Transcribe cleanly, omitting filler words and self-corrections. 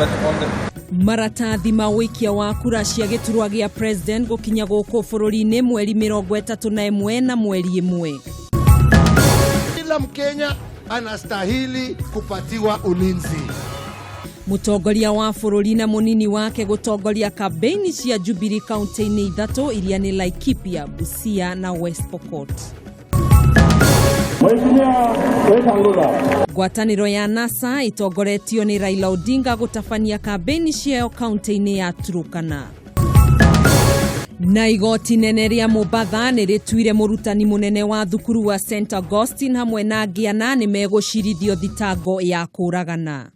But on the Maratathi ma ũikia wa kura cia gĩturwa gĩa president gũkinya gũkũ bũrũri-inĩ mweri 31 na mweri 1. Kila Mkenya anastahili kupatiwa ulinzi. Mũtongoria wa bũrũri na mũnini wake gũtongoria kambeini cia Jubilee kaunti-inĩ ithatũ iria nĩ Laikipia, Busia na West Pokot. Mheshimiwa Wetangula. Ngwatanĩro ya NASA ĩtongoretio nĩ Raila Odinga gũtabania kambeini ciayo kaunti-inĩ ya Turkana. Na igoti nene rĩa Mombatha nĩ rĩtuire mũrutani mũnene wa thukuru wa St Augustine hamwe na angĩ ana nĩ megũcirithio thitango ya kũragana.